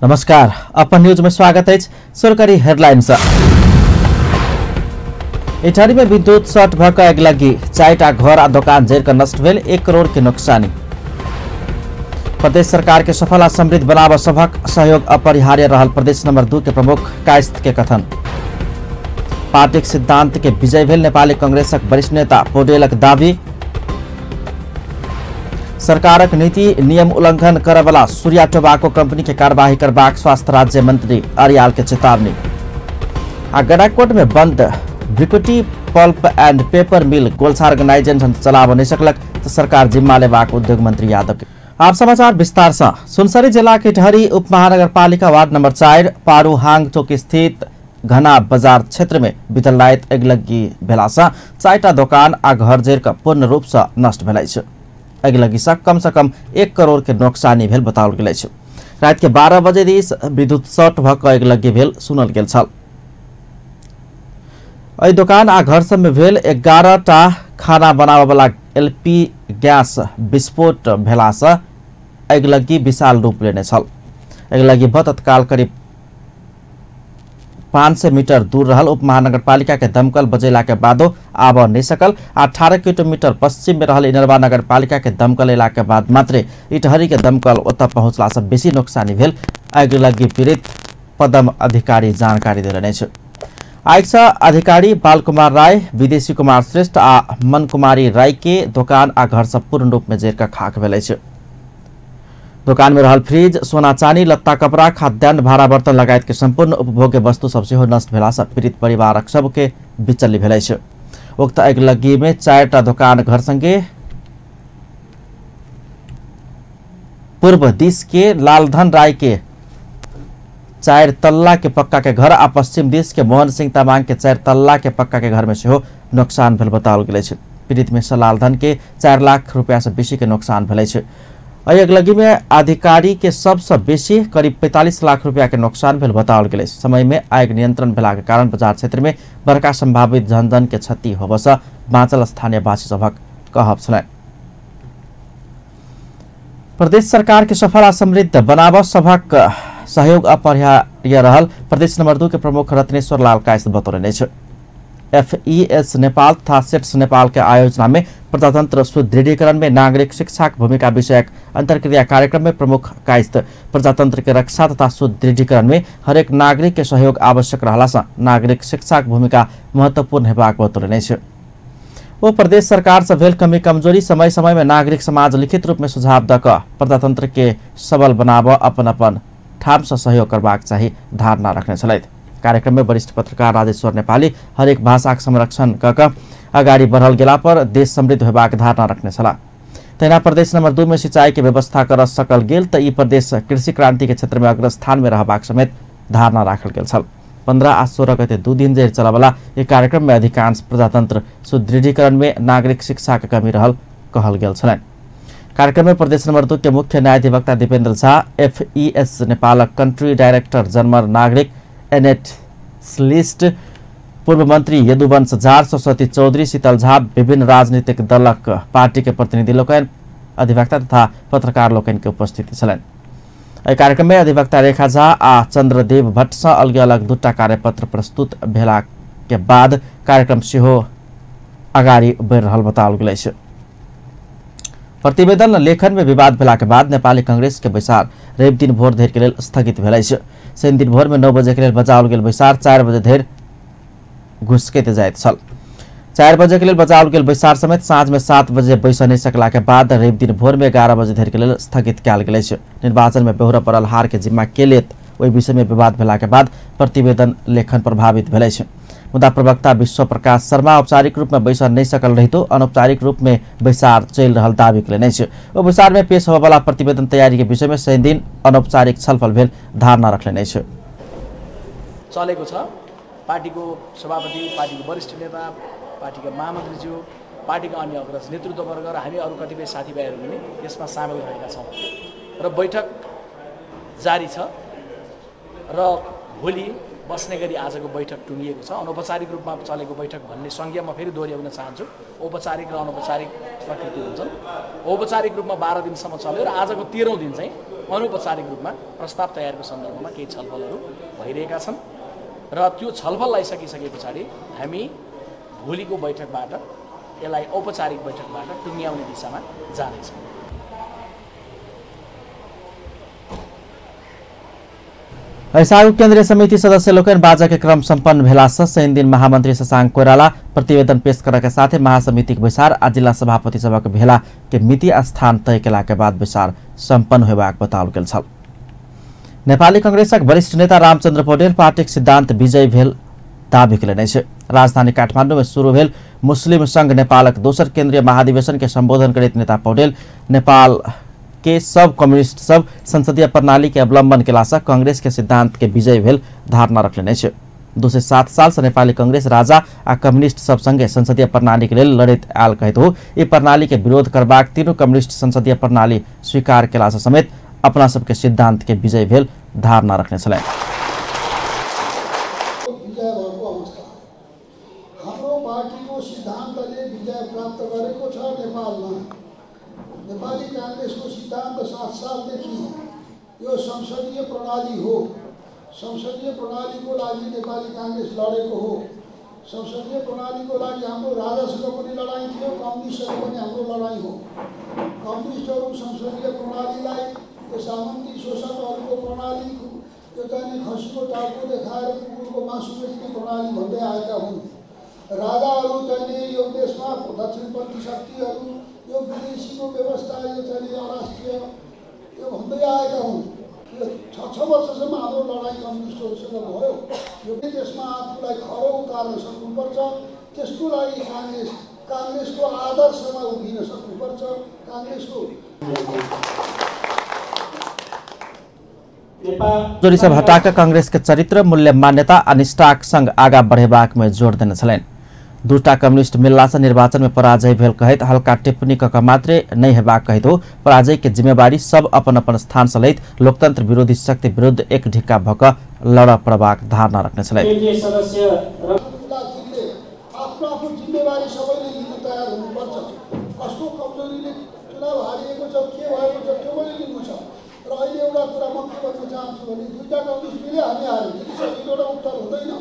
नमस्कार, अपन न्यूज में स्वागत है। सरकारी हेडलाइन्स। इटहरी में विद्युत शॉर्ट भक अगिलगी, चारिटा घर आ दोकान जरि क नष्ट भेल, 1 करोड़ के नुकसानी। प्रदेश सरकार के सफल आ समृद्ध बनाब सभक सहयोग अपरिहार्य रहल प्रदेश नंबर 2 के प्रमुख कायस्थ के कथन। पार्टीक सिद्धांत के विजय भेल नेपाली कांग्रेसक वरिष्ठ नेता पौडेलक दावी। सरकारक नीति नियम उल्लंघन करवला सूर्या टोबाको कंपनी के कार्यवाही करबाक स्वास्थ्य राज्य मंत्री अर्याल के चेतावनी। आ गडाकोट में बंद Bhrikuti pulp and paper mill Golchha organisation चलाब नहीं सकलक तो सरकार जिम्मा लेबाक उद्योग मंत्री यादव के। आप समाचार विस्तार से। सुनसरी जिला के इटहरी उप महानगरपालिका वार्ड नंबर 4 पारूहाङ चौक स्थित घना बाजार क्षेत्र में बीतल राति अगिलग्गी भेला से 4टा दोकान आ घर जरि क पूर्ण रूप से नष्ट भेल अछि। अगिलग्गी से कम से कम 1 करोड़ के नोकसानी भेल बताओल गेल अछि। राति के 12 बजे दिस विद्युत शॉर्ट भ क अगिलग्गी भेल सुनल गेल छल। एहि दोकान आ घर सब में भेल 11टा खाना बनाबय वाला एलपी गैस विस्फोट भेला से अगिलग्गी विशाल रूप लेने छल। अगिलग्गी भ तत्काल करीब 500 मीटर दूर रहल उप महानगरपालिका के दमकल बजेला के बादो आब नहीं सकल। 18 किलोमीटर पश्चिम में रहल इनरवा नगरपालिका के दमकल एला के बाद मात्रे इटहरी के दमकल ओतऽ पहुंचला से बेसी नुकसानी भेल अगिलग्गी पीड़ित पदम अधिकारी जानकारी देलनि अछि। आइसँ अधिकारी बालकुमार राय, विदेशी कुमार श्रेष्ठ आ मन कुमारी राय के दोकान आ घर सब पूर्ण रूप में जरि क खाक भेल अछि। दोकान में रहल फ्रिज, सोना चानी, लत्ता कपड़ा, खाद्यान्न, भाड़ा बर्तन लगायत के संपूर्ण उपभोग्य वस्तु सब सेहो नष्ट भेला से पीड़ित परिवारक सबके बिचली भेल अछि। उक्त अगिलग्गी में 4टा दोकान घर संगे पूर्व दिस के लालधन राय के 4 तल्ला के पक्का के घर आ पश्चिम दिस के मोहन सिंह तामाङ के 4 तल्ला के पक्का के घर में सेहो नुकसान भेल बताओल गेल अछि। पीड़ित में से लालधन के 4 लाख रुपया से बेसी के नुकसान भेल अछि। एहि अगिलग्गी में अधिकारी के सबसे बेसी करीब 45 लाख रुपया के नुकसान भेल बताओल गेल अछि। समय में आगि नियंत्रण भेला के कारण बाजार क्षेत्र में बड़का संभावित जनधन के क्षति होबय से बाँचल स्थानीयवासी सभक कहब छलनि। प्रदेश सरकार के सफल आ समृद्ध बनाब सभक सहयोग अपरिहार्य रहल प्रदेश नंबर 2 के प्रमुख रत्नेश्वर लाल कायस्थ बतौलनि अछि। एफईएस नेपाल तथा सेट्स नेपाल के आयोजना में प्रजातंत्र सुदृढ़ीकरण में नागरिक शिक्षाक भूमिका विषयक अंतर्क्रिया कार्यक्रम में प्रमुख कायस्थ प्रजातंत्र के रक्षा तथा सुदृढ़ीकरण में हरेक नागरिक के सहयोग आवश्यक रहला से नागरिक शिक्षाक भूमिका महत्वपूर्ण हेबाक बतौलनि अछि। ओ प्रदेश सरकार से भेल कमी कमजोरी समय समय में नागरिक समाज लिखित रूप में सुझाव दऽ कऽ प्रजातंत्र के सबल बनाबऽ अपन अपन ठाम से सहयोग करबाक चाही धारणा रखने छलथि। कार्यक्रम में वरिष्ठ पत्रकार राजेश्वर नेपाली हरेक भाषाक संरक्षण कऽ कऽ अगाडि बढ़ल गेला पर देश समृद्ध होबाक धारणा रखने छलाह। तहिना प्रदेश नंबर 2 में सिंचाई के व्यवस्था कर सकल गेल तऽ ई प्रदेश कृषि क्रांति के क्षेत्र में अग्रस्थान में रहबाक समेत धारणा राखल गेल छल। 15 आ 16 गते 2 दिन धरि चलऽवला एहि कार्यक्रम में अधिकांश प्रजातंत्र सुदृढ़ीकरण में नागरिक शिक्षा के कमी रहल कहल गेल छलनि। कार्यक्रम में प्रदेश नंबर 2 के मुख्य न्यायाधिवक्ता दीपेन्द्र झा, एफईएस नेपालक कंट्री डायरेक्टर जनमर नागरिक एनेट स्लिस्ट, पूर्व मंत्री यदुवंश झा, सरस्वती चौधरी, शीतल झा, विभिन्न राजनीतिक दलक पार्टी के प्रतिनिधि लोकनि, अधिवक्ता तथा पत्रकार लोकनि के उपस्थिति छलनि। एहि कार्यक्रम में अधिवक्ता रेखा झा आ चंद्रदेव भट्ट सँ अलग अलग 2टा कार्यपत्र प्रस्तुत भेला के बाद कार्यक्रम सेहो अगाडि बढ़ि रहल बताओल गेल अछि। प्रतिवेदन लेखन में विवाद भेला के बाद नेपाली कांग्रेस के बैसार रवि दिन भोर धरि के लेल स्थगित भेल अछि। शनि दिन भोर में 9 बजे के लेल बजाओल गेल बैसार 4 बजे धरि घुसकैत जाइत छल। 4 बजे के लेल बजाओल गेल बैसार समेत साँझ में 7 बजे बैस नहि सकला के बाद रवि दिन भोर में 11 बजे धरि के लेल स्थगित कयल गेल अछि। निर्वाचन में बेहोरा पड़ल हार के जिम्मा के लेत ओहि विषय में विवाद भेला के बाद प्रतिवेदन लेखन प्रभावित भेल अछि। मुदा प्रवक्ता विश्व प्रकाश शर्मा औपचारिक रूप में बैस नहीं सकल रहितो अनौपचारिक रूप में बैसार चलि रहल दावी कयलनि अछि। ओ बैसार में पेश होबयवला प्रतिवेदन तैयारी के विषय में शनि दिन अनौपचारिक छलफल भेल धारणा रखलनि अछि। चलेको छ पार्टीको सभापति, पार्टीको वरिष्ठ नेता, पार्टीका महामन्त्रीज्यू, पार्टीका अन्य अग्रज नेतृत्ववर्ग र हामी अरू कतिपय साथीभाइहरू पनि यसमा सामेल रहेका छौँ र बैठक जारी छ र भोलि बस्ने गरी आजको बैठक टुङ्गिएको छ। अनौपचारिक रूपमा चलेको बैठक भन्ने संज्ञा म फेरि दोहोऱ्याउन चाहन्छु। औपचारिक र अनौपचारिक प्रकृति हुन्छन्। औपचारिक रूपमा 12 दिनसम्म चल्यो र आजको 13औं दिन चाहिँ अनौपचारिक रूपमा प्रस्ताव तयारको सन्दर्भमा केही छलफलहरू भइरहेका छन् र त्यो छलफललाई सकिसके पछाडि हामी भोलिको बैठकबाट यसलाई औपचारिक बैठकबाट टुङ्ग्याउने दिशामा जानेछौँ। ऐसागु केन्द्रीय समिति सदस्य लोकनि बाजा के क्रम सम्पन्न भेला सँ शनिदिन महामन्त्री शशांक कोइराला प्रतिवेदन पेश करके के साथे महासमितिक बैसार आ जिल्ला सभापति सभाक भेला के मिति आ स्थान तय केला के बाद बैसार सम्पन्न होबाक बताओल गेल छल। नेपाली कांग्रेसक वरिष्ठ नेता रामचन्द्र पौडेल पार्टीक सिद्धान्त विजय भेल दावी केलनि अछि। राजधानी काठमाडौँ में शुरू भेल मुस्लिम संघ नेपालक दोसर केन्द्रीय महाधिवेशन के संबोधन करैत नेता पौडेल नेपाल के सब कम्युनिस्ट सब संसदीय प्रणाली के अवलंबन केला सँ कांग्रेस के सिद्धांत के विजय भेल धारणा रखलनि अछि। 207 साल से नेपाली कांग्रेस राजा आ कम्युनिस्ट सब संगे संसदीय प्रणाली के लेल लड़ैत आयल कहैत हो ई प्रणाली के विरोध करबाक तीनू कम्युनिस्ट संसदीय प्रणाली स्वीकार केला सँ समेत अपना सबके सिद्धांत के विजय भेल धारणा रखने छलनि। नेपाली कांग्रेसको सिद्धान्त 7 सालदेखि यो संसदीय प्रणाली हो। संसदीय प्रणालीको लागि नेपाली कांग्रेस लडेको हो। संसदीय प्रणालीको लागि हाम्रो राजासँग पनि लडाइँ थियो, कम्युनिस्टसँग पनि हाम्रो लडाइँ हो। कम्युनिस्टहरू संसदीय प्रणालीलाई त्यो सामन्ती शोषकहरूको प्रणाली, त्यो चाहिँ खसीको टाउको देखाएर कुकुरको मासु बेच्ने प्रणाली भन्दै आएका हुन्। राजाहरू चाहिँ यो देशमा दक्षिणपन्थी शक्तिहरू, यो विदेशीको व्यवस्था, यो चाहिँ अराष्ट्रिय यो भन्दै आएका हुन्। यो 6-6 वर्षसम्म हाम्रो लडाइँ कम्युनिस्टहरूसँग भयो। यो त्यसमा आफूलाई खरो उतार्न सक्नुपर्छ। त्यसको लागि काङ्ग्रेसको आदर्शमा उभिन सक्नुपर्छ। काङ्ग्रेसको चोरी सब हटाकर कांग्रेस के चरित्र, मूल्य, मान्यता आ निष्ठाक संग आगा बढ़ेबाक में जोर देने छलनि। दूटा कम्युनिस्ट मिलला से निर्वाचन में पराजय भेल कहैत हल्का टिप्पणी क मात्रे नहीं हेबाक कहैत हो पराजय के जिम्मेवारी सब अपन अपन स्थान से लैत लोकतंत्र विरोधी शक्ति विरुद्ध एक ढिक्का भक लड़ पड़बाक धारणा रखने छलनि। आफ्नो आफ्नो जिम्मेवारी सबैले लिन तयार हुनुपर्छ। कसको कमजोरीले चुनाव हारिएको छ, के भएको छ त्यो पनि लिनु छ। र अहिले एउटा कुरा म के भन्न चाहन्छु भने दुईटा कम्युनिस्ट मिले हामी हार्यौँ, यति सजिलो एउटा उत्तर हुँदैन।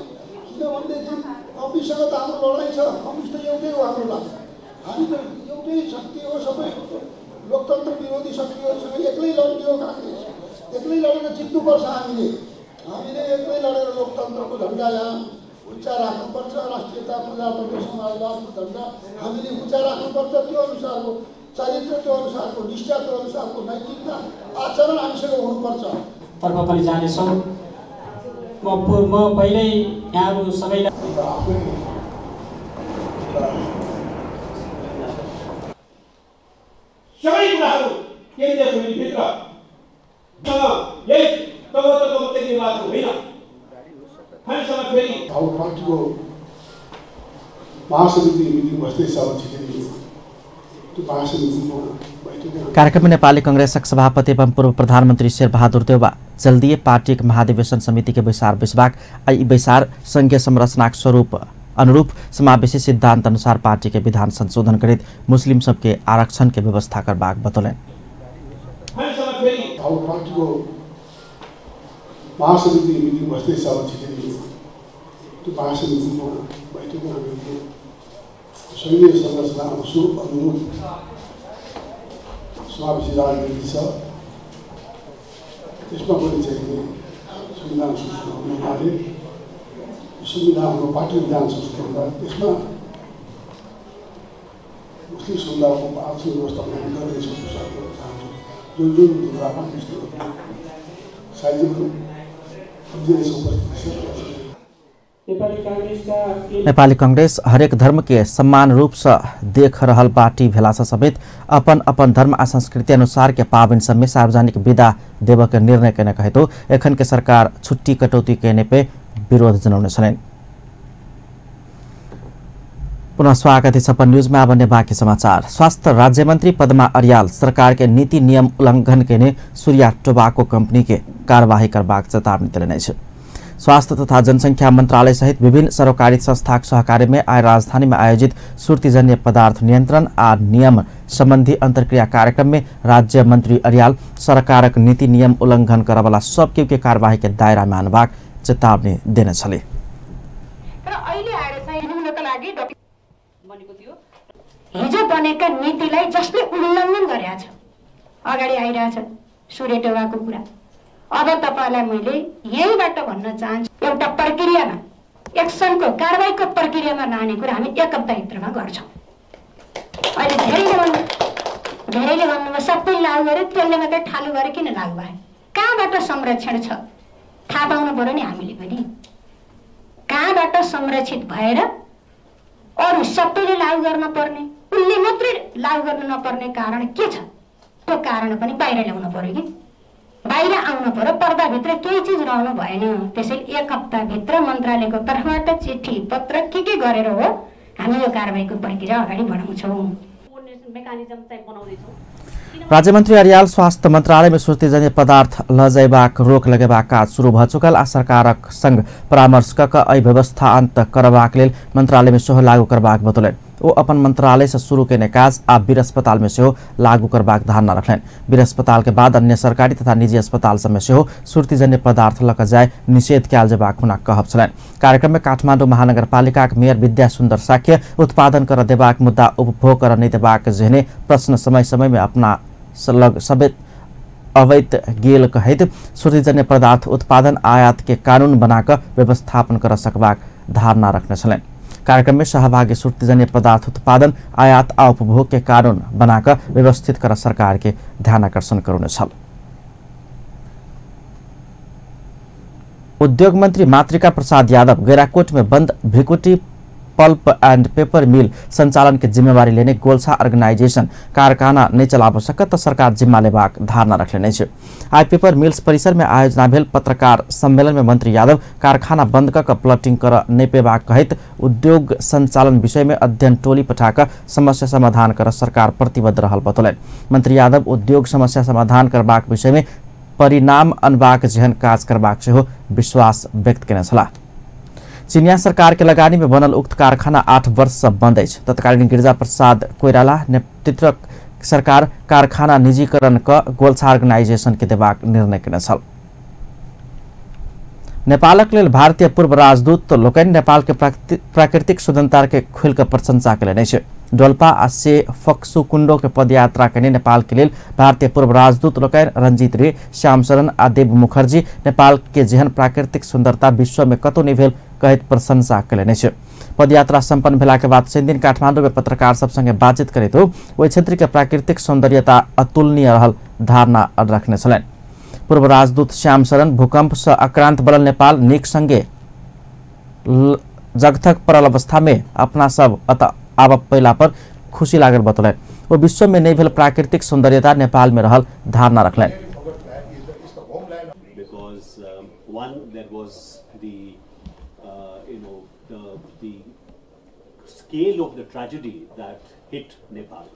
किनभनेदेखि कम्युनिस्टसँग त हाम्रो लडाइँ छ, कम्युनिस्ट त एउटै हो हाम्रो लागि, हामी त एउटै शक्ति हो। सबै लोकतन्त्र विरोधी शक्तिहरूसँग एक्लै लड्ने हो काङ्ग्रेस, एक्लै लडेर जित्नुपर्छ। हामीले एक्लै लडेर लोकतन्त्रको झन्डा यहाँ उच्च राख्नुपर्छ। राष्ट्रियता, प्रजातन्त्र, समाजवादको झन्डा हामीले उच्च राख्नुपर्छ। त्यो अनुसारको चरित्र, त्यो अनुसारको निष्ठा, त्यो अनुसारको नैतिकता, आचरण हामीसँग हुनुपर्छ। तर्फ पनि जानेछौँ। म पहिल्यै यहाँहरू सबैलाई सबै कुराहरू केन्द्रीय समितिभित्र यही तलतको मात्रै निर्वाचन होइन, हामीसँग फेरि हाम्रो पार्टीको महासमिति मिटिङ बस्दैछ। अब छिटै त्यो महासमितिको बैठक। कार्यक्रम में नेपाली कांग्रेसक सभापति एवं पूर्व प्रधानमंत्री शेरबहादुर देउवा जल्दीय पार्टीक महाधिवेशन समिति के बैसार बैसबाक आ ई बैसार संघीय संरचनाक स्वरूप अनुरूप समावेशी सिद्धांत अनुसार पार्टी के विधान संशोधन करैत मुस्लिम सबके आरक्षण के व्यवस्था करबाक बतौलनि। हाम्रो पार्टीको महासमिति मिटिङ बस्दैछ। अब छिटै त्यो महासमितिको बैठकमा हामीले संघीय संरचना अनुरूप समावेशी राजनीति छ, त्यसमा पनि चाहिँ संविधान संशोधन हुनाले संविधान हाम्रो पार्टी विधान संशोधन हुँदा त्यसमा मुस्लिम समुदायको आरक्षण व्यवस्था हामी गर्दैछौँ। चाहन्छौँ जुन जुन जिल्लामा मुस्लिमहरूको साइजहरू उपस्थित छ। नेपाली कांग्रेस हरेक धर्म के समान रूप से देख रहल पार्टी भेला से समेत अपन अपन धर्म आ संस्कृति अनुसार के पावन सब में सार्वजनिक विदा देव के निर्णय केने कहतो एखन के सरकार छुट्टी कटौती केने पे विरोध जनौने छलनि। पुनः स्वागत है छप्पन न्यूज में। अब बाकी समाचार। स्वास्थ्य राज्य मंत्री पद्मा अर्याल सरकार के नीति नियम उल्लंघन केने सूर्या टोबाको कंपनी के कार्यवाही करबाक चेतावनी देलनि अछि। स्वास्थ्य तथा जनसंख्या मंत्रालय सहित विभिन्न सरोकारी संस्थाक सहकार्य में आइ राजधानी में आयोजित सुर्तीजन्य पदार्थ नियंत्रण आ नियम संबंधी अंतर्क्रिया कार्यक्रम में राज्य मंत्री अर्याल सरकारक नीति नियम उल्लंघन करवला सब के कार्यवाही के दायरा में आनबाक चेतावनी देने छली। हिजो बनेका नीतिलाई जसले उल्लङ्घन गरेको छ अगाडि आइरहेछ सुरेटोवाको कुरा। अब तपाईलाई मैले यहीबाट भन्न चाहन्छु, एउटा प्रक्रियामा एक्सनको कारबाहीको प्रक्रियामा लाने कुरा हामी एक हप्ताभित्रमा गर्छौँ। अहिले धेरैले भन्नुभयो सबै लागू गर्यो, त्यसले मात्रै ठालु गर्यो, किन लागू भयो? कहाँबाट संरक्षण छ थाहा पाउनु पर्यो नि हामीले पनि। कहाँबाट संरक्षित भएर अरू सबैले लागू गर्न पर्ने, उनले मात्रै लागू गर्न नपर्ने कारण के छ? त्यो कारण पनि बाहिर ल्याउनु पर्यो कि बाहिर आउनु पर्यो, पर्दाभित्र केही चिज रहनु भएन। त्यसैले एक हप्ताभित्र मन्त्रालयको तर्फबाट चिठी पत्र के गरेर हो हामी यो कारबाहीको प्रक्रिया अगाडि बढाउँछौँ। राज्यमन्त्री अर्याल स्वास्थ्य मन्त्रालय में सुर्तीजन्य पदार्थ लजैबाक रोक लगेबाक काज शुरू भ चुकल आ सरकारक संग परामर्श क एहि व्यवस्था अंत करबाक लेल मंत्रालय में सेहो लागू करबाक बतौलनि। ओ अपन मंत्रालय से शुरू केने काज आ वीर अस्पताल में सेहो लागू करबाक धारणा रखलनि। वीर अस्पताल के बाद अन्य सरकारी तथा निजी अस्पताल सब में सेहो सुर्तीजन्य पदार्थ लऽ कऽ जाय निषेध कयल जेबाक हुनक कहब छलनि। कार्यक्रम में काठमाडौँ महानगरपालिकाक मेयर विद्या सुन्दर साक्य उत्पादन कर देबाक मुद्दा उपभोग कर नहि देबाक जेहने प्रश्न समय समय में अपना लग सबै अवैत गेल कहैत सुर्तीजन्य पदार्थ उत्पादन आयात के कानून बनाकऽ व्यवस्थापन कर सकबाक धारणा रखने छलनि। कार्यक्रम में सहभागी सुर्तीजन्य पदार्थ उत्पादन आयात आ उपभोग के कानून बनाकर व्यवस्थित कर सरकार के ध्यानाकर्षण करौने छल। उद्योग मंत्री मातृका प्रसाद यादव गैराकोट में बंद Bhrikuti pulp and paper mill संचालन के जिम्मेवारी लेने गोल्छा अर्गेनाइजेशन कारखाना नहीं चलाब सकत त सरकार जिम्मा लेबाक धारणा रखने अछि। आइ पेपर मिल्स परिसर में आयोजना भेल पत्रकार सम्मेलन में मंत्री यादव कारखाना बंद क प्लॉटिंग कर नहीं पेबाक कहैत उद्योग संचालन विषय में अध्ययन टोली पठाक समस्या समाधान कर सरकार प्रतिबद्ध रहल बतौलनि। मंत्री यादव उद्योग समस्या समाधान करबाक विषय में परिणाम अनबाक जेहन काज करबाक सेहो विश्वास व्यक्त केने छलाह। चीनिया सरकार के लगानी में बनल उक्त कारखाना 8 वर्ष से बंद अछि। तत्कालीन गिरिजा प्रसाद कोइराला नेतृत्व सरकार कारखाना निजीकरण क गोल्छा ऑर्गेनाइजेशन के देबाक निर्णय केने छल। नेपालक लेल भारतीय पूर्व राजदूत लोकनि नेपाल के प्राकृतिक सुंदरता के खुलि कऽ प्रशंसा केलनि अछि। डोल्पा आ से फक्सुकुंडो के पदयात्रा केने नेपाल के लेल भारतीय पूर्व राजदूत लोकनि रंजीत रे, श्याम शरण आ देव मुखर्जी नेपाल के जेहन प्राकृतिक सुंदरता विश्व में कतौ नहि भेल कहैत प्रशंसा केलनि अछि। पदयात्रा सम्पन्न भेला के बाद शनि दिन काठमाडौँ में पत्रकार सब संगे बातचीत करैत ओहि क्षेत्र के प्राकृतिक सौंदर्यता अतुलनीय रहल धारणा रखने छलनि। पूर्व राजदूत श्याम शरण भूकंप से आक्रांत बनल नेपाल नीक संगे जगथक पड़ल अवस्था में अपना सब अतः आब पहला पर खुशी लागल बतौलनि। ओ विश्व में नहि भेल प्राकृतिक सौंदर्यता नेपाल में रहल धारणा रखलनि। Scale of the tragedy that hit Nepal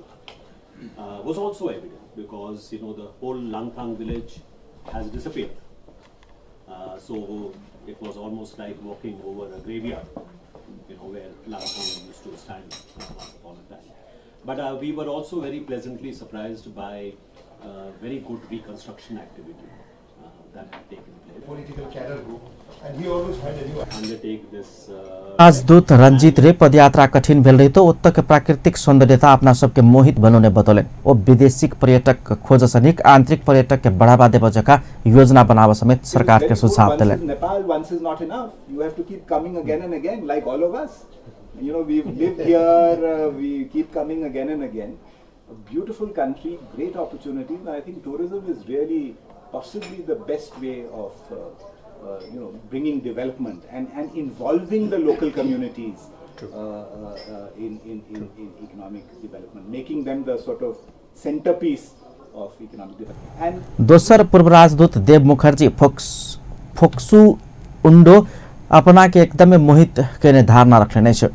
was also evident because the whole Langtang village has disappeared. So it was almost like walking over a graveyard, where Langtang used to stand once upon a time. But we were also very pleasantly surprised by very good reconstruction activity that had taken place. Political cadre group, and he always had a new undertake this. राजदूत रंजीत रे पदयात्रा कठिन भेल रहितो ओतऽ के प्राकृतिक सौंदर्यता अपना सबके मोहित बनौने बतौलनि। ओ विदेशी पर्यटक खोज सँ नीक आंतरिक पर्यटक के बढ़ावा देबऽ जकाँ योजना बनाबऽ समेत सरकार के सुझाव देलनि। Nepal once is not enough. You have to keep coming again and again, like all of us. We've lived here, we keep coming again and again. A beautiful country, great opportunities, and I think tourism is really possibly the best way of bringing development and involving the local communities in economic development, making them the sort of centerpiece of economic development. And दोसर पूर्व राजदूत देव Mukherjee फोक्सु undo अपना के एकदमै मोहित केने धारणा रखने अछि।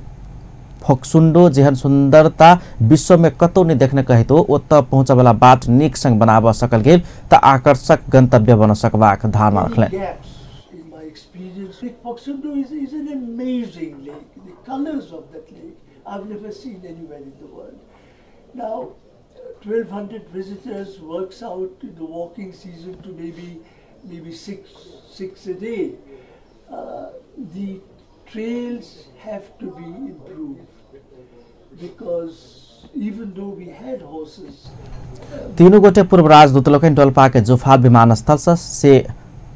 फोक्सुंडो जेहन सुंदरता विश्व में कतौ नहीं देखने कहितो ओतऽ पहुँचबला बाट नीक संग बनाबऽ सकल गेल त आकर्षक गंतव्य बन सकबाक धारणा रखलनि। Phoksundo is an amazing lake. The colors of that lake I've never seen anywhere in the world. Now, 1,200 visitors works out in the walking season to maybe six a day. The trails have to be improved because even though we had horses. तीनू गोटे पूर्व राजदूत लोकनि डोल्पा के जुफाल विमानस्थल से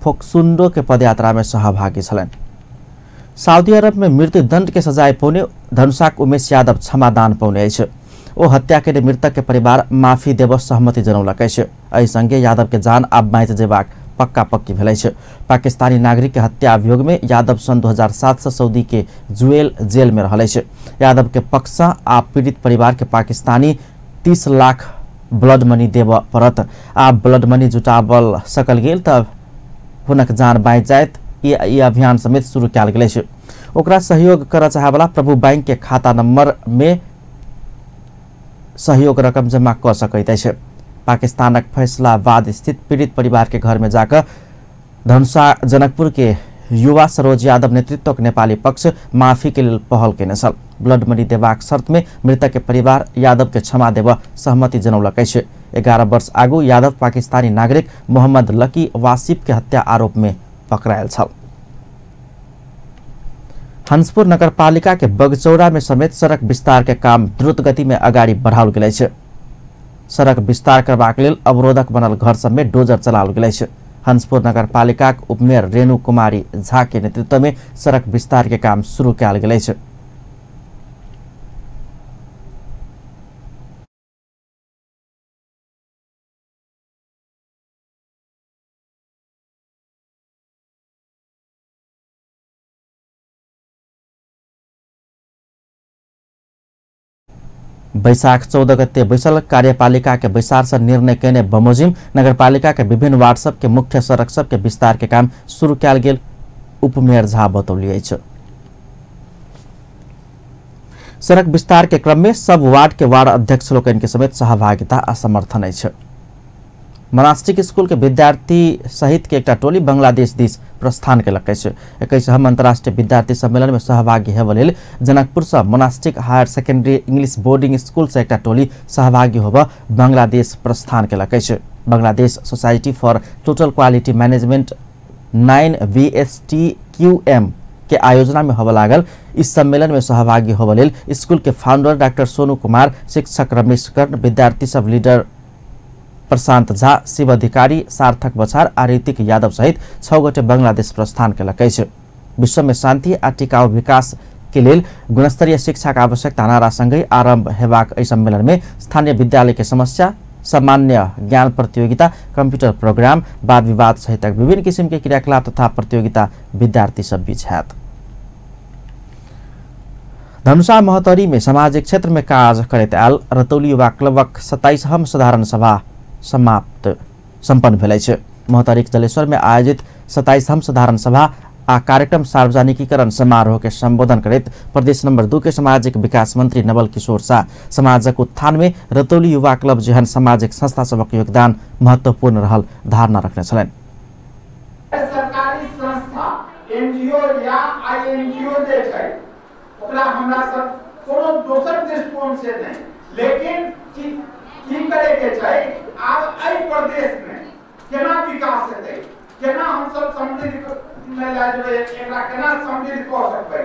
फोक्सुंडो के पदयात्रा में सहभागी छलनि। सऊदी अरब में मृत्युदंड के सजाय पौने धनुषाक उमेश यादव क्षमादान पौने अछि। ओ हत्या के मृतक के परिवार माफी देब सहमति जनौलक अछि। एहि संगे यादव के जान आब बाँचि जेबाक पक्का पक्की भेल अछि। पाकिस्तानी नागरिक के हत्या अभियोग में यादव सन् 2007 से सऊदी के जुएल जेल में रहल अछि। यादव के पक्ष से आ पीड़ित परिवार के पाकिस्तानी 30 लाख ब्लड मनी देब पड़त। आब ब्लड मनी जुटाबल सकल गेल तब हुनक जान बाँचि जायत। ई अभियान समेत शुरू कयल गेल अछि। ओकरा सहयोग करऽ चाहैवला प्रभु बैंक के खाता नंबर में सहयोग रकम जमा कऽ सकैत अछि। पाकिस्तानक फैसलाबाद स्थित पीड़ित परिवार के घर में जाकर धनुषा जनकपुर के युवा सरोज यादव नेतृत्वक नेपाली पक्ष माफी के लेल पहल केने छल। ब्लड मनी देबाक शर्त में मृतक के परिवार यादव के क्षमा देब सहमति जनौलक अछि। 11 वर्ष आगू यादव पाकिस्तानी नागरिक मोहम्मद लकी वासिफ के हत्या आरोप में पकड़ायल छल। हंसपुर नगरपालिका के बगचौरा में समेत सड़क विस्तार के काम द्रुत गति में अगाडि बढ़ाओल गेल अछि। सड़क विस्तार करबाक लेल अवरोधक बनल घर सब में डोजर चलाओल गेल अछि। हंसपुर नगरपालिकाक उपमेयर रेणु कुमारी झा के नेतृत्व में सड़क विस्तार के काम शुरू कयल गेल अछि। बैसाख 14 गते बैसल कार्यपालिका के बैसार से निर्णय केने बमोजिम नगरपालिका के विभिन्न वार्ड सब के मुख्य सड़क सब के विस्तार के काम शुरू कयल गेल उपमेयर झा बतौली अछि। सड़क विस्तार के क्रम में सब वार्ड के वार्ड अध्यक्ष लोकनि के समेत सहभागिता आ समर्थन अछि। मोनास्टिक स्कूल के विद्यार्थी सहित के एकटा टोली बांग्लादेश दिस प्रस्थान केलक अछि। 21हम अंतर्राष्ट्रीय विद्यार्थी सम्मेलन में सहभागी हेबऽ लेल जनकपुर से monastic higher secondary English boarding school से एकटा टोली सहभागी होबऽ बांग्लादेश प्रस्थान केलक अछि। Bangladesh society for total quality management 9 BSTQM के आयोजना में होबऽ लागल इस सम्मेलन में सहभागी होबऽ लेल स्कूल के फाउंडर डॉक्टर सोनू कुमार, शिक्षक रमेश कर्ण, विद्यार्थी सब लीडर प्रशांत झा, शिव अधिकारी, सार्थक बछार आ ऋतिक यादव सहित 6 गोटे बांग्लादेश प्रस्थान केलक अछि। विश्व में शांति आ टिकाऊ विकास के लेल गुणस्तरीय शिक्षा के आवश्यकता नारा संगहि आरंभ हेबाक एहि सम्मेलन में स्थानीय विद्यालय के समस्या, सामान्य ज्ञान प्रतियोगिता, कंप्यूटर प्रोग्राम, वाद विवाद सहित विभिन्न किसिम के क्रियाकलाप तथा प्रतियोगिता विद्यार्थी सब बीच हैत। धनुषा महोत्तरी में सामाजिक क्षेत्र में काज करैत आयल रतौली युवा क्लबक 27हम साधारण सभा समाप्त सम्पन्न भेल अछि। महोत्तरीक जलेश्वर में आयोजित 27हम साधारण सभा आ कार्यक्रम सार्वजनिकीकरण समारोह के संबोधन करैत प्रदेश नंबर 2 के सामाजिक विकास मंत्री नवल किशोर शाह समाजक उत्थान में रतौली युवा क्लब जेहन सामाजिक संस्था सभक योगदान महत्वपूर्ण रहल धारणा रखने छलनि। सरकारी संस्था एनजीओ या आईएनजीओ जे छै ओकरा हमरा सब कोनो दोसर दृष्टिकोण से नहीं, लेकिन की करे के छै आब एहि प्रदेश में केना विकास हेतै, केना हम सब समृद्ध में लए जेबै, एकरा केना समृद्ध कऽ सकबै,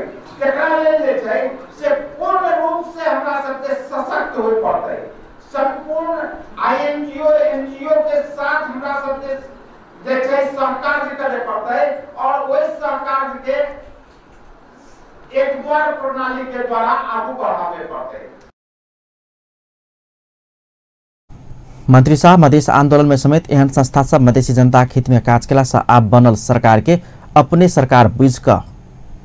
एकरा लेल जे छै से पूर्ण रूप से हमरा सबके सशक्त होय पड़तै। संपूर्ण आईएनजीओ एनजीओ के साथ हमरा सबके जे छै सहकार्य करे पड़तै और ओहि सहकार्य के एक द्वार प्रणाली के द्वारा आगू बढ़ावे पड़तै। मंत्री शाह मधेश आंदोलन में समेत एहन संस्था सब मधेसी जनता के हित में काज केला से आब बनल सरकार के अपने सरकार बुझि कऽ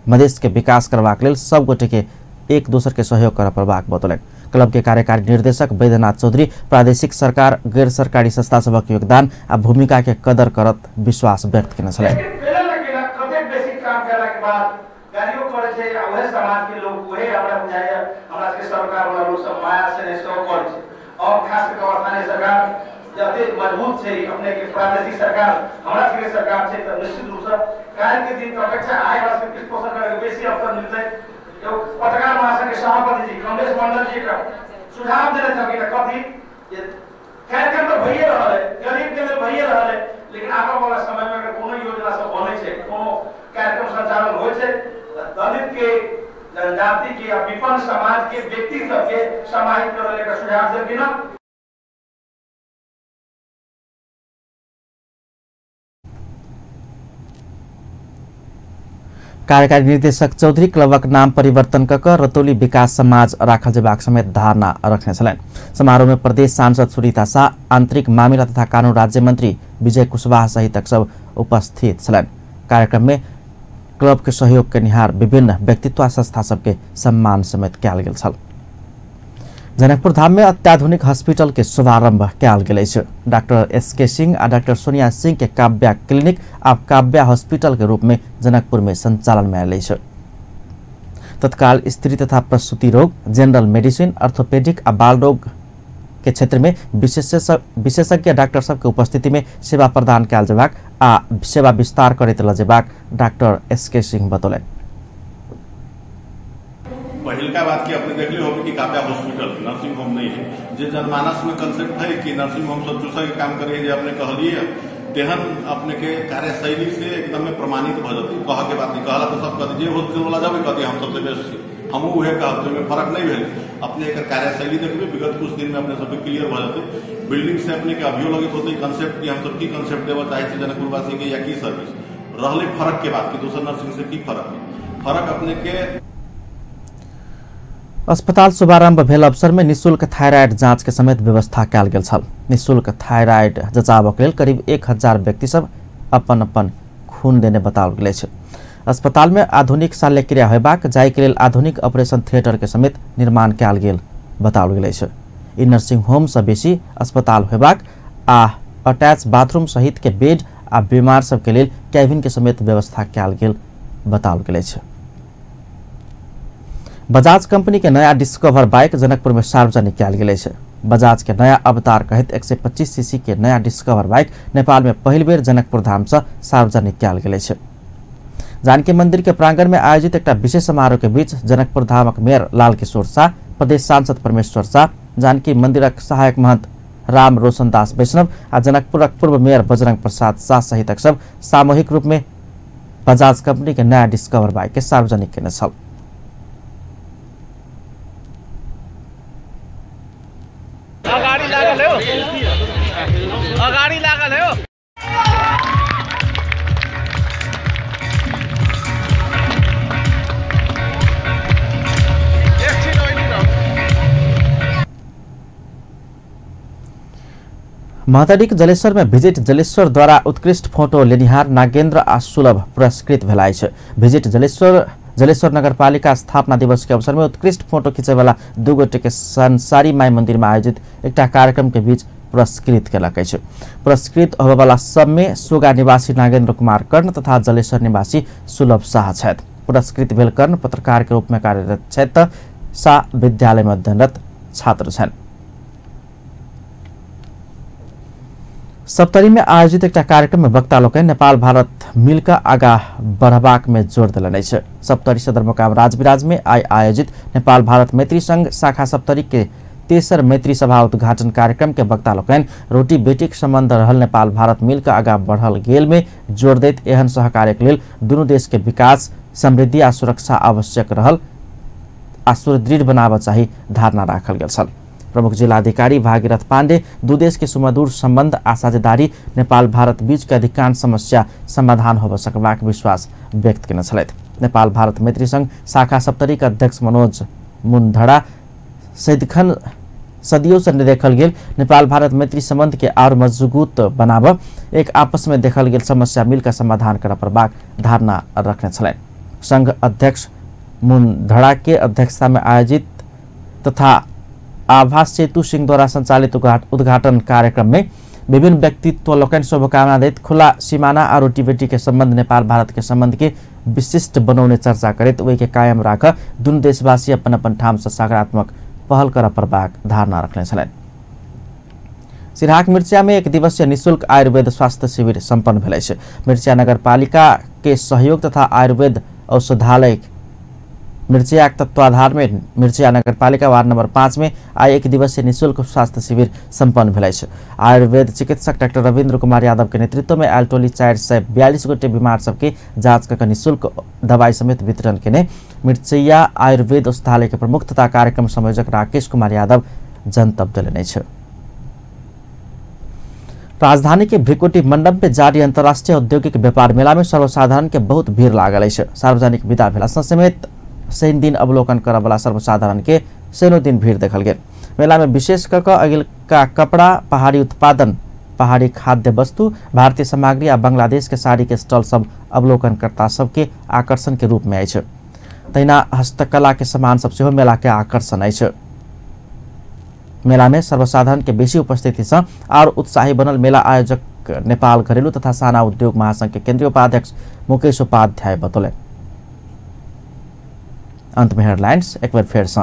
मधेश के विकास करबाक लेल सब गोटे के एक दोसर के सहयोग करऽ पड़बाक बतौलनि। क्लब के कार्यकारी निर्देशक वैद्यनाथ चौधरी प्रादेशिक सरकार गैर सरकारी संस्था सभक योगदान आ भूमिका के कदर करत विश्वास व्यक्त केने छलनि। और खास कर स्थानीय सरकार जते मजबूत छै अपने के प्रादेशिक सरकार हमरा सबके सरकार छै त निश्चित रूप से काल्हि के दिन के अपेक्षा आइ हमरा सबके वित्त पोषण करे के बेसी अवसर मिलतै। एगो पत्रकार महासंघ के सभापति जी कमलेश मंडल जी का सुझाव देने छलखिन कथी जे कार्यक्रम तऽ भइए रहल है, गरीब के लेल भइए रहल है, लेकिन आबऽ वाला समय में अगर कोनो योजना सब बनै छै, कोनो कार्यक्रम संचालन होइ छै तऽ दलित के, जनजाति के या विपन्न समाज के व्यक्ति सबके समाहित करऽ लेल सुझाव देलखिन। कार्यकारी निर्देशक चौधरी क्लबक नाम परिवर्तन क रतौली विकास समाज राखल जेबाक समेत धारणा रखने छलनि। समारोह में प्रदेश सांसद सुनीता शाह, आंतरिक मामिला तथा कानून राज्य मंत्री विजय कुशवाहा सहितक सब उपस्थित छलनि। कार्यक्रम में क्लब के सहयोग केनिहार विभिन्न व्यक्तित्व आ संस्था सबके सम्मान समेत कयल गेल छल। जनकपुर धाम में अत्याधुनिक हॉस्पिटल के शुभारंभ कयल गेल अछि। डॉक्टर एस के सिंह आ डॉक्टर सोनिया सिंह के काव्या क्लिनिक आब काव्या हॉस्पिटल के रूप में जनकपुर में संचालन में आयल अछि। तत्काल स्त्री तथा प्रसूति रोग, जनरल मेडिसिन, ऑर्थोपेडिक आ बाल रोग के क्षेत्र में विशेषज्ञ डॉक्टर सबके उपस्थिति में सेवा प्रदान कयल जेबाक आ सेवा विस्तार करैत ल जेबाक डॉक्टर एस के सिंह बतौलनि। पहिलका बात की अपने देखले हो कि काव्या हॉस्पिटल नर्सिंग होम नहीं है, जे जनमानस में कंसेप्ट है कि नर्सिंग होम सब चूसै के काम करे, जे अपने कहलिए तेहन अपने के कार्यशैली से एकदम प्रमाणित भ जतै। कह के बात नहीं, कहला तो सब कहते जे हॉस्पिटल वाला जाबे कहते हम सबसे बेस्ट छी, हमहूँ उहे कहब, तो फर्क नहीं भेल। अपने एकर कार्यशैली देखबे विगत कुछ दिन में अपने सबके क्लियर भ जतै। बिल्डिंग से अपने के अभियो लगैत होतै कंसेप्ट कि हम सब की कंसेप्ट देबऽ चाहै छी जनकपुरवासी के या की सर्विस रहलै। फर्क के बात कि दोसर नर्सिंग से की फर्क है, फर्क अपने के अस्पताल शुभारंभ भेल अवसर में निःशुल्क थायराइड जांच के समेत व्यवस्था कयल गेल छल। निःशुल्क थायराइड जचाबक लेल करीब 1000 व्यक्ति सब अपन अपन खून देने बताओल गेल अछि। अस्पताल में आधुनिक शल्यक्रिया होयबाक जाहि के लेल आधुनिक ऑपरेशन थिएटर के समेत निर्माण कयल गेल बताओल गेल अछि। ई नर्सिंग होम से बेसी अस्पताल होयबाक आ अटैच बाथरूम सहित के बेड आ बीमार सबके लेल कैबिन के समेत व्यवस्था कयल गेल बताओल गेल अछि। बजाज कंपनी के नया डिस्कवर बाइक जनकपुर में सार्वजनिक कयल गेल अछि। बजाज के नया अवतार कहैत 125 सीसी के नया डिस्कवर बाइक नेपाल में पहिल बेर जनकपुर धाम से सार्वजनिक कयल गेल अछि। जानकी मंदिर के प्रांगण में आयोजित एक विशेष समारोह के बीच जनकपुर धामक मेयर लाल किशोर शाह, प्रदेश सांसद परमेश्वर शाह, जानकी मंदिरक सहायक महंत राम रोशन दास वैष्णव आ जनकपुरक पूर्व मेयर बजरंग प्रसाद शाह सहितक सब सामूहिक रूप में बजाज कंपनी के नया डिस्कवर बाइक के सार्वजनिक केने छल। अगाड़ी लागल है। महतरीक जलेश्वर में विजिट जलेश्वर द्वारा उत्कृष्ट फोटो लेनिहार नागेन्द्र आ सुलभ पुरस्कृत भेला अछि। विजिट जलेश्वर जलेश्वर नगरपालिका स्थापना दिवस के अवसर में उत्कृष्ट फोटो खींचे वाला दू गोटे के संसारी माई मंदिर में आयोजित एक कार्यक्रम के बीच पुरस्कृत केलक अछि। पुरस्कृत होबयवला सब में सुगा निवासी नागेन्द्र कुमार कर्ण तथा जलेश्वर निवासी सुलभ शाह छथि। पुरस्कृत भेल कर्ण पत्रकार के रूप में कार्यरत छथि, शाह विद्यालय में अध्ययनरत छात्र छनि। सप्तरी में आयोजित एक कार्यक्रम में वक्ता लोकनि नेपाल भारत मिलकर आगा बढ़बाक में जोर देलनि अछि। सप्तरी सदरमुकाम राजविराज में आइ आयोजित नेपाल भारत मैत्री संघ शाखा सप्तरी के तेसर मैत्री सभा उद्घाटन कार्यक्रम के वक्ता लोकनि रोटी बेटीक संबंध रहल नेपाल भारत मिलकर आगा बढ़ल गेल में जोर दैत एहन सहकार्यक लेल दुनू देश के विकास, समृद्धि आ सुरक्षा आवश्यक रहल आ सुदृढ़ बनाबऽ चाही धारणा राखल गेल छल। प्रमुख जिलाधिकारी भागीरथ पांडे दू देश के सुमधुर संबंध आ साझेदारी नेपाल भारत बीच के अधिकांश समस्या समाधान होबऽ सकबाक विश्वास व्यक्त केने छलथि। नेपाल भारत मैत्री संघ शाखा सप्तरी के अध्यक्ष मनोज मुंधड़ा सदिखन सदियों से देखल गेल नेपाल भारत मैत्री संबंध के और मजबूत बनाब एक आपस में देखल गेल समस्या मिलकर समाधान करऽ पड़बाक धारणा रखने छलनि। संघ अध्यक्ष मुंधड़ा के अध्यक्षता में आयोजित तथा आभा सेतु सिंह द्वारा संचालित उद्घाटन कार्यक्रम में विभिन्न व्यक्तित्व लोकनि शुभकामना दैत खुला सीमाना आ रोटी बेटी के संबंध नेपाल भारत के संबंध के विशिष्ट बनौने चर्चा करैत ओहि के कायम राख दुनू देशवासी अपन अपन ठाम से सकारात्मक पहल करऽ पड़बाक धारणा रखने छलनि। सिरहाक मिर्चिया में एक दिवसीय निःशुल्क आयुर्वेद स्वास्थ्य शिविर सम्पन्न भेल अछि। मिर्चिया नगरपालिका के सहयोग तथा आयुर्वेद औषधालय मिर्चिया के तत्वाधार में मिर्चिया नगरपालिका वार्ड नंबर 5 में आइ एक दिवसीय निःशुल्क स्वास्थ्य शिविर सम्पन्न भेल अछि। आयुर्वेद चिकित्सक डॉक्टर रविन्द्र कुमार यादव के नेतृत्व में आयल टोली 442 गोटे बीमार सबके जांच कऽ निःशुल्क दवाई समेत वितरण केने मिर्चिया आयुर्वेद औषधालय के प्रमुख तथा कार्यक्रम संयोजक राकेश कुमार यादव जनतब देलनि अछि। राजधानी के भ्रिकुटी मंडप में जारी अंतर्राष्ट्रीय औद्योगिक व्यापार मेला में सर्वसाधारण के बहुत भीड़ लागल अछि। सार्वजनिक विदा भेला समेत शनि दिन अवलोकन करऽ वाला सर्वसाधारण के शनिो दिन भीड़ देखल गेल। मेला में विशेष कऽ कऽ अगिलका कपड़ा, पहाड़ी उत्पादन, पहाड़ी खाद्य वस्तु, भारतीय सामग्री आ बांग्लादेश के साड़ी के स्टॉल सब अवलोकनकर्ता सबके आकर्षण के रूप में अछि। तहिना हस्तकला के सामान सब सेहो मेला के आकर्षण अछि। मेला में सर्वसाधारण के बेसी उपस्थिति से और उत्साही बनल मेला आयोजक नेपाल घरेलू तथा साना उद्योग महासंघ के केंद्रीय उपाध्यक्ष मुकेश उपाध्याय बतौलनि। अंत में हेडलाइंस एक बार फिर से।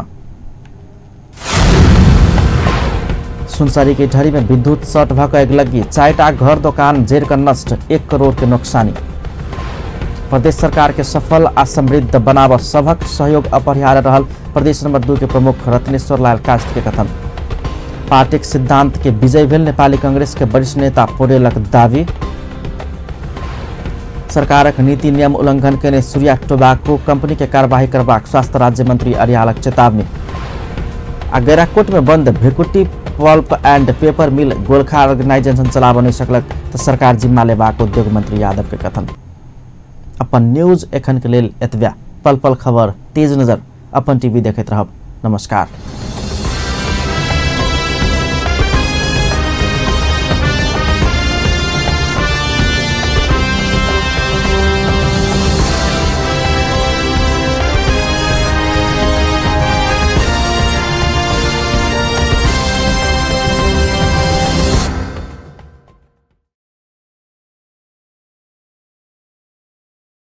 सुनसरी के ढरी में विद्युत शॉर्ट भऽ कऽ अगिलग्गी, 4टा घर दोकान जरि कऽ नष्ट, 1 करोड़ के नुकसानी। प्रदेश सरकार के सफल आ समृद्ध बनाबऽ सभक सहयोग अपरिहार्य रहल प्रदेश नंबर 2 के प्रमुख रत्नेश्वर लाल कास्थ के कथन। पार्टीक सिद्धांत के विजय भेल नेपाली कांग्रेस के वरिष्ठ नेता पौडेलक दावी। सरकारक नीति नियम उल्लंघन केने सूर्या टोबाको कंपनी के कार्यवाही करबाक स्वास्थ्य राज्य मंत्री अरियालक चेतावनी। आ गैराकोट में बंद Bhrikuti pulp and paper mill Gorkha organisation चलाबऽ नहि सकलक तऽ सरकार जिम्मा लेबाक उद्योग मंत्री यादव के कथन। अपन न्यूज एखन के लेल एतबे। पल पल खबर, तेज नजर, अपन टीवी देखैत रहब। नमस्कार।